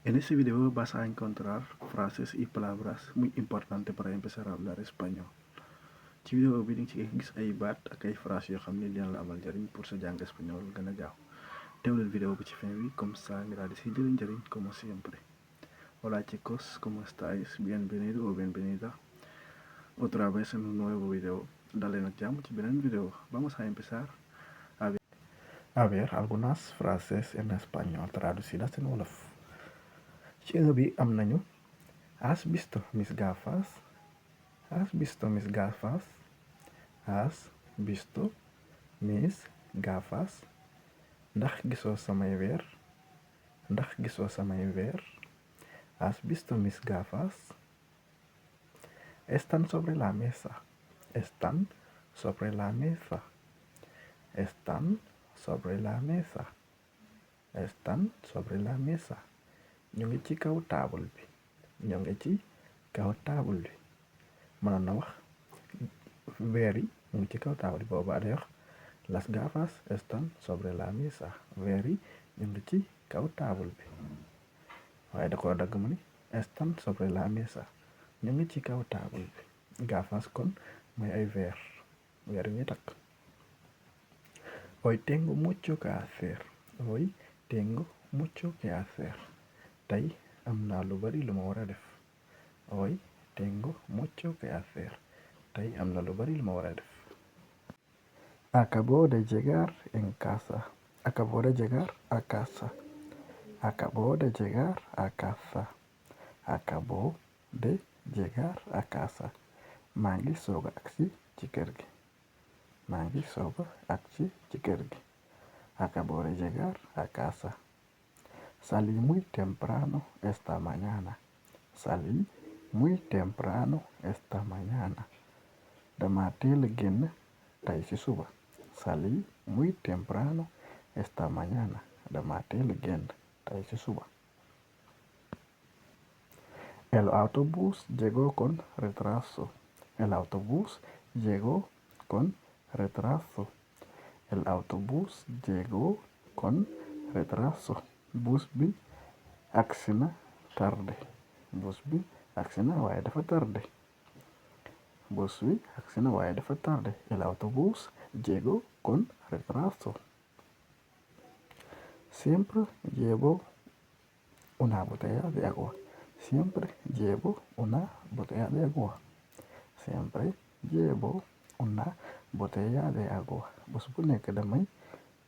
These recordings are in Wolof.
En este video vas a encontrar frases y palabras muy importantes para empezar a hablar español. ci vidéo bi di nga ci gis ay baat ak ay phrases yoo xam ne dina la amal njariñ pour sa jàng espagnol gën a gaaw. teewlal vidéo bi ci fin bi comme ça nga daal di si jëlee njariñ como siempre. Hola chicos, ¿cómo estáis? Bienvenido o bienvenida otra vez en un nuevo video. Dale nag jàmm ci beneen vidéo. Vamos a empezar a ver algunas frases en español traducidas en wolof. ci bi am nañu ¿has visto mis gafas? ¿Has visto mis gafas? ¿Has visto mis gafas? Ndax gisoo samay weer? Ndax gisoo samay weer? ¿Has visto mis gafas? Están sobre la mesa. Están sobre la mesa. Están sobre la mesa. Están sobre la mesa. ñu ngi ci kaw taabul bi. ñu ngi ci kaw taabul bi. mënoon na wax weer yi ñu ngi ci kaw taabul bi boobaa day wax las gafas están sobre la mesa. weer yi ñu ngi ci kaw taabul bi. waaye da ko dagg mu ni están sobre la mesa. ñu ngi ci kaw taabul bi. gafas kon mooy ay weer yi ñuy takk. Hoy tengo mucho que hacer. Hoy tengo mucho que hacer. tey am naa lu bari lu ma war a def. Hoy tengo mucho que hacer. tey am na lu bari lu ma war a def. Acabo de llegar en casa. Acabo de llegar a casa. Acabo de llegar a casa. Acabo de llegar a casa. maa ngi soog a agsi ci kër gi. maa ngi soog a agsi ci kër gi. Acabo de llegar a casa. Salí muy temprano esta mañana. Salí muy temprano esta mañana. dama teel a génn tey ci suba. Salí muy temprano esta mañana. dama teel a génn tey ci suba. El autobús llegó con retraso. El autobús llegó con retraso. El autobús llegó con retraso. bus bi agsi na tardé. bus bi agsi na waaye dafa tardé. bus bi agsi na waaye dafa tardé. El autobús llegó con retraso. Siempre llevo una botella de agua. Siempre llevo una botella de agua. Siempre llevo una botella de agua. bés bu nekk damay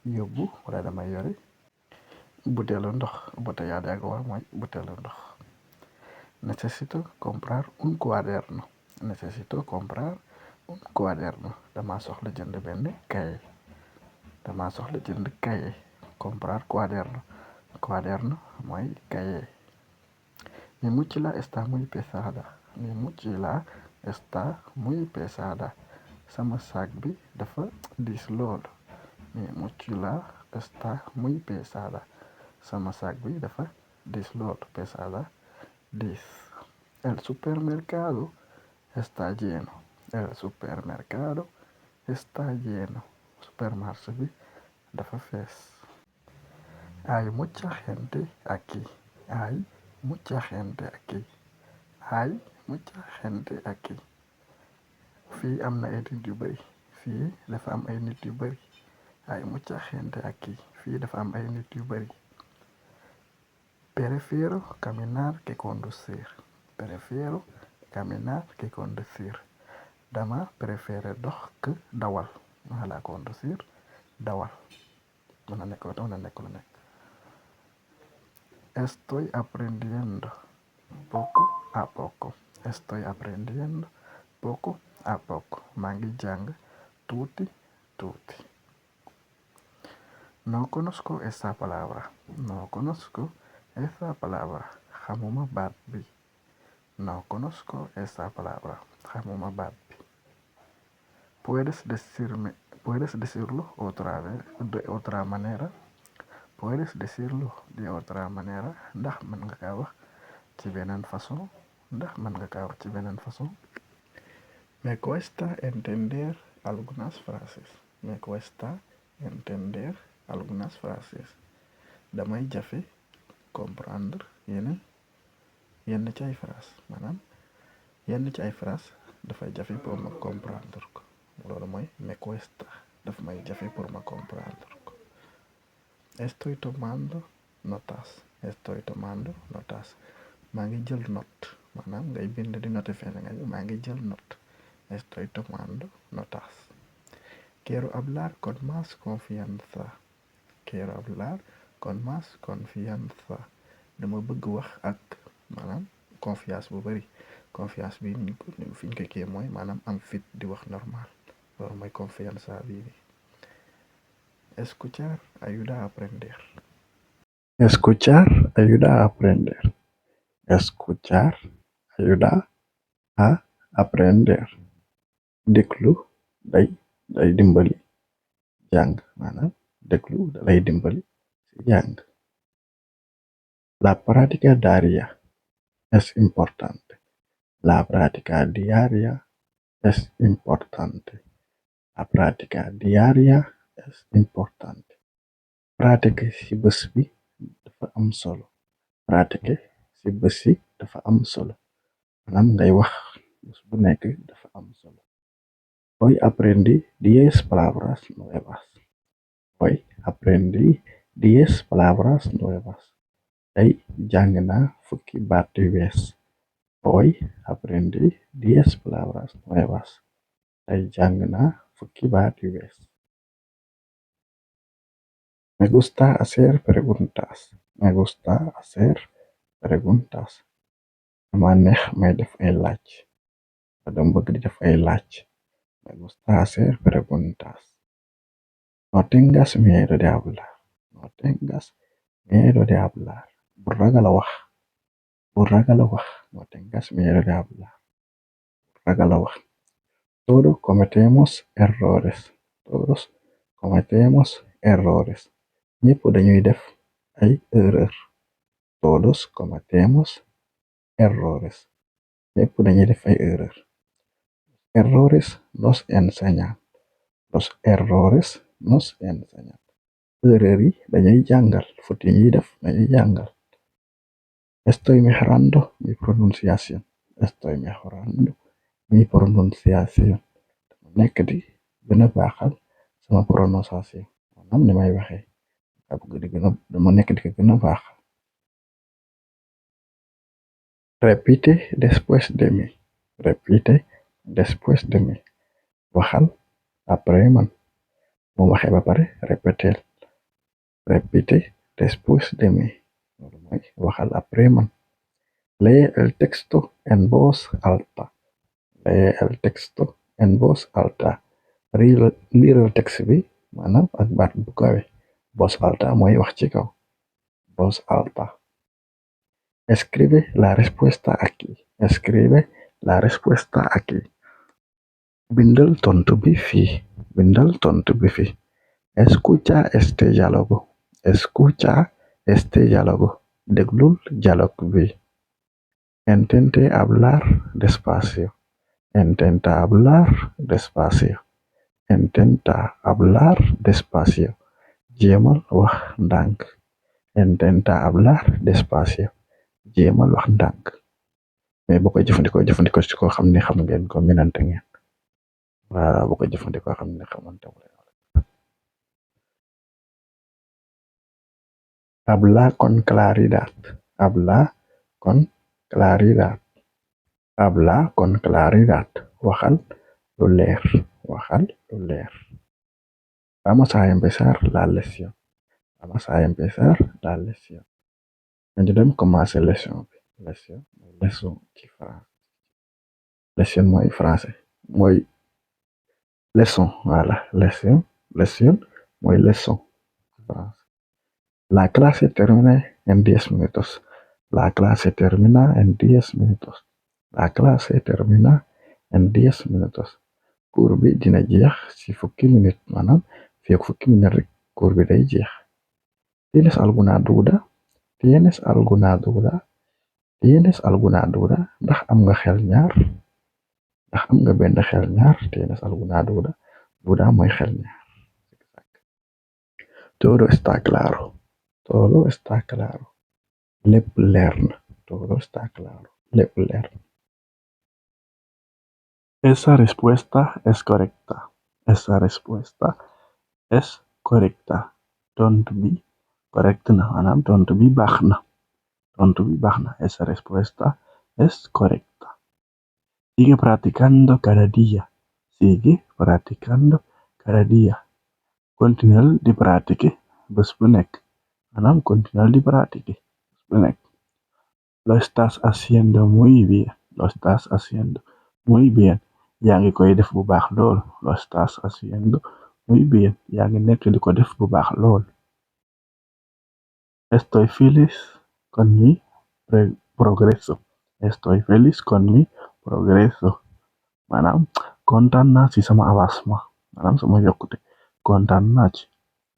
yóbbu wala damay yore buteelu ndox. botella de agua mooy buteelu ndox. Necesito comprar un cuaderno. Necesito comprar un cuaderno. dama soxla jënd benn cahier. dama soxla jënd cahier. comprar cuaderno. cuaderno mooy cahier. Mi mochila está muy pesada. Mi mochila está muy pesada. sama sac bi dafa diis lool. Mi mochila está muy pesada. sama sac bi dafa diis lool. pesada diis. El supermercado está lleno. El supermercado está lleno. supermarché bi dafa fees. Hay mucha gente aquí. Hay mucha gente aquí. Hay mucha gente aquí. fii am na ay nit yu bari. fii dafa am ay nit yu bari. Hay mucha gente aquí. fii dafa am ay nit yu bari. Prefiero caminar que conducir. Prefiero caminar que conducir. dama préféré dox que dawal. wala conducir dawal. mën na nekk lu nekk. Estoy aprendiendo poco a poco. Estoy aprendiendo poco a poco. maa ngi jàng tuuti tuuti. No conozco esa palabra. No conozco esa palabra. xamuma baat bi. No conozco esa palabra. xamuma baat bi. Puedes decirlo de otra manera. Puedes decirlo de otra manera. ndax mën nga kaa wax ci beneen façon. ndax mën nga kaa wax ci beneen façon. Me cuesta entender algunas frases. Me cuesta entender algunas frases. damay jafe comprendre yenn ci ay phrase maanaam yenn ci ay phrase dafay jafe pour ma comprendre ko loolu mooy me cuesta daf may jafe pour ma comprendre ko. Estoy tomando notas maa ngi jël note maanaam ngay bind di note fenn nga maa ngi jël note. Estoy tomando notas. Quiero hablar con más confianza. Dama bëgg wax ak maanaam confiance bu bari confiance bi fi ñu ko kii mooy maanaam am fit di wax normal loolu mooy confianza bii nii. Escuchar ayuda a aprender. Escuchar ayuda a aprender. Déglu day dimbali jàng maanaam déglu dalay dimbali ci jàng. La práctica diaria es importante. Pratique ci bés bi dafa am solo. Maanaam ngay wax bés bu nekk dafa am solo. Hoy aprendí 10 palabras nuevas. Tey jàng naa fukki baat yu bees. Hoy aprendí 10 palabras nuevas. Tey jàng naa fukki baat yu bees. Me gusta hacer preguntas. Dama neex may def ay laaj. Dama bëgg di def ay laaj. Me gusta hacer preguntas. No tengas miedo de hablar. Bul ragal a wax. No tengas miedo de hablar. Todos cometemos errores. Ñëpp dañuy def ay erreur. Todos cometemos errores. Errores nos enseñan. Erreur yi dañuy jàngal futi ñuy def dañuy jàngal. Estoy mejorando mi pronunciación. Nekk di gëna baaxal sama prononciation maanaam ni may waxee dama nekk di ko gëna baaxal. Repite después de mí. Waxal après man. Mu waxee ba pare répéter. Repite después de mí. Waxal après man. Lee el texto en voz alta. Liiral texte bi maanaam ak baat bu kawe. Voz alta mooy wax ci kaw. Voz alta. Escribe la respuesta aquí. Bindal tontu bi fii. Escucha este diálogo. Déglul dialogue bi. Intente hablar despacio. Jéemal wax ndànk. Mais boo koy jëfandikoo ci ko xam ne xam ngeen ko minante ngeen. Voilà boo koy jëfandikoo xam ne xamante ngeen. Habla con claridad. Waxal lu leer. Vamos a empezar la lección. Nañu dem commencer leçon bi. Leçon ci français. Leçon mooy français mooy leçon voilà leçon mooy leçon français. La clase termina en 10 minutos. Cours bi dina jeex ci fukki minute maanaam fii ak fukki minute rek cours bi day jeex. ¿Tienes alguna duda? Ndax am nga xel ñaar. ¿Tienes alguna duda? Duda mooy xel ñaar. Todo está claro. lépp leer na, todo está claro, lépp leer na. Esa respuesta es correcta. Esa respuesta es correcta. Tontu bi correct na, maanaam tontu bi baax na. Tontu bi baax na. Esa respuesta es correcta. Sigue practicando cada día. Sigue practicando cada día. Continual di practice bés bu nekk. Maanaam continual di practice bés bu nekk. Lo estás haciendo muy bien. Lo estás haciendo muy bien. Yaa ngi koy def bu baax lool. Lo estás haciendo muy bien. Yaa ngi nekk di ko def bu baax lool. Estoy feliz con mi progreso. Estoy feliz con mi progreso. Maanaam kontaan naa ci sama avancement. Maanaam sama yokkute. Kontaan naa ci.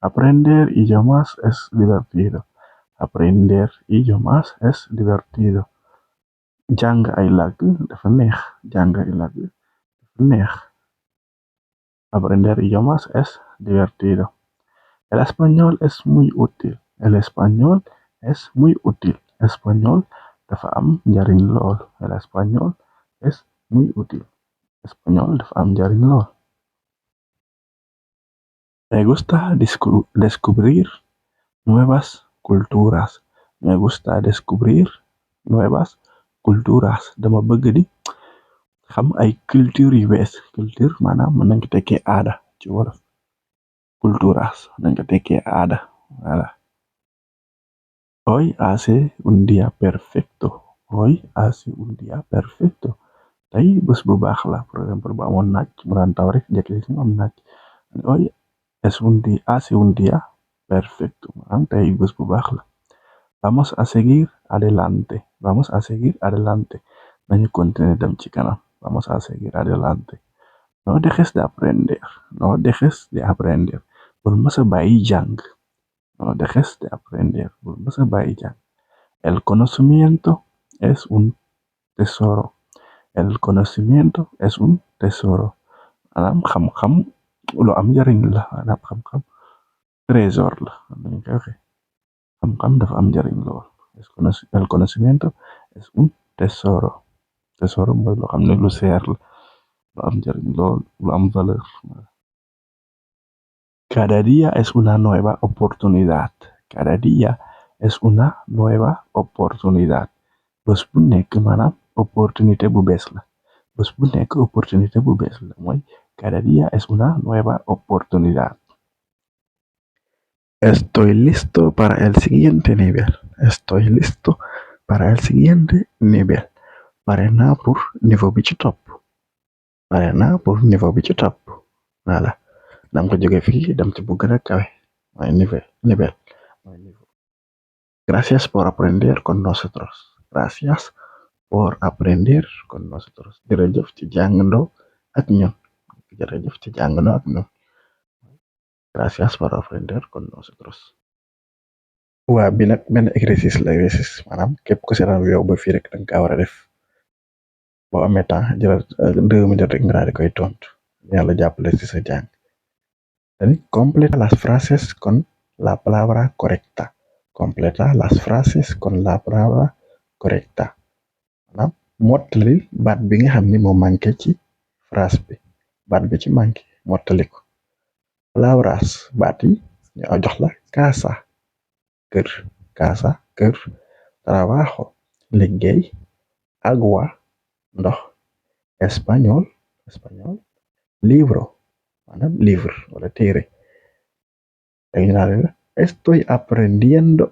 Aprender idiomas es divertido. Aprender idiomas es divertido. Jàng ay làkk dafa neex. Jàng ay làkk dafa neex. Aprender idiomas es divertido. El español es muy útil. El español es muy útil. Español dafa am njariñ lool. El español es muy útil. Español dafa am njariñ lool. Me gusta descubrir nuevas culturas. Me gusta descubrir nuevas culturas. Dama bëgg di xam ay culture yu bees. Culture maanaam mën nañ ko tekkee aada ci wolof. Culturas mën nañ ko tekkee aada. Voilà. Hoy hace un día perfecto. Hoy hace un día perfecto. Tey bés bu baax la. Par exemple bu amoon naaj mu daan taw rek jékki-jékki mu am naaj. Hoy hace un día perfecto. Maanaam tey bés bu baax la. Vamos a seguir adelante. Vamos a seguir adelante. Nañu continuer dem ci kanam. Vamos a seguir adelante. No dejes de aprender. No dejes de aprender. Bul mësa bàyyi jàng. No dejes de aprender. Bul mësa bàyyi jàng. El conocimiento es un tesoro. El conocimiento es un tesoro. Maanaam xam-xam lu am njariñ la. Maanaam xam-xam trésor la. Xam-xam dafa am njariñ lool. El conocimiento es un tesoro. Tesoro mooy loo xam ne lu seer la. Lu am njariñ lool. Lu am valeur. Cada día es una nueva oportunidad. Cada día es una nueva oportunidad. Bés bu nekk maanaam opportunité bu bees la. Bés bu nekk opportunité bu bees la mooy cada día es una nueva oportunidad. Estoy listo para el siguiente nivel. Estoy listo para el siguiente nivel. Pare naa pour niveau bi ci topp. Pare naa pour niveau bi ci topp. Voilà. Danga ko jóge fii dem ci bu gën a kawe. Mooy nivel. Gracias por aprender con nosotros. Gracias por aprender con nosotros. Jërëjëf ci jàngandoo ak ñun. Jërëjëf ci jàngandoo ak ñun. Gracias por aprender con nosotros. Waa bi nag benn exercice la exercice maanaam képp ku seetaan vidéo ba fii rek danga kaa war a def boo amee temps jëlal 2 minutes rek nga daal di koy tontu yàlla jàppale ci sa jàng. Completa las frases con la palabra correcta. Completa las frases con la palabra correcta. Maanaam mottali baat bi nga xam ni moo manqué ci phrase bi. Baat bi ci manqué mottali ko. Palabras baat yi ñu jox la casa kër. Casa kër. Trabajo liggéey. Agua ndox. Español libro maanaam livre wala téere. léegi ñu daal di estoy aprendiendo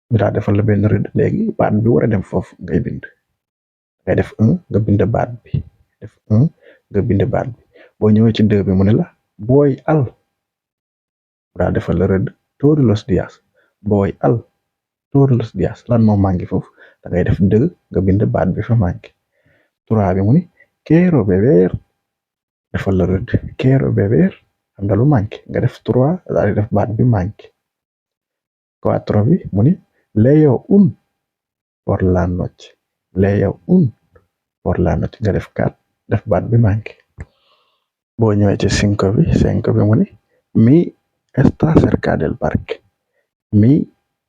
ñu daal defal la benn rëdd léegi baat bi war a dem foofu ngay bind. ngay def nga bind baat bi. nga bind baat bi boo ñëwee ci 2 bi mu ne la voy al mu daal defal la rëdd todos los días. voy al todos los días lan moo manqué foofu da ngay def 2 nga bind baat bi fa manqué. 3 bi mu ni quiero beber defal la rëdd quiero beber am na lu manqué nga def 3 daal di def baat bi manqué. 4 bi mu ni leo un por la noche. Leo un por la noche nga def 4 def baat bi manqué. boo ñëwee ci 5 bi mu ni mi está cerca del parque. Mi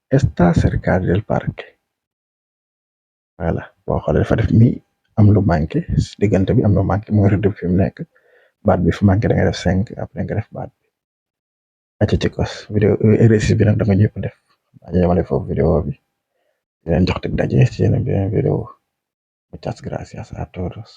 Está cerca del parque. Voilà boo xoolee dafa def mi am lu manqué si diggante bi am lu manqué mooy rëdd bi fi mu nekk baat bi fu manqué da nga def 5 après nga def baat bi acca ci kos vidéo exercice bi nag da nga ñëpp def dañu yemale foofu vidéo bi di leen jox tig daje ci yeneen beneen vidéo muchas gracias a todos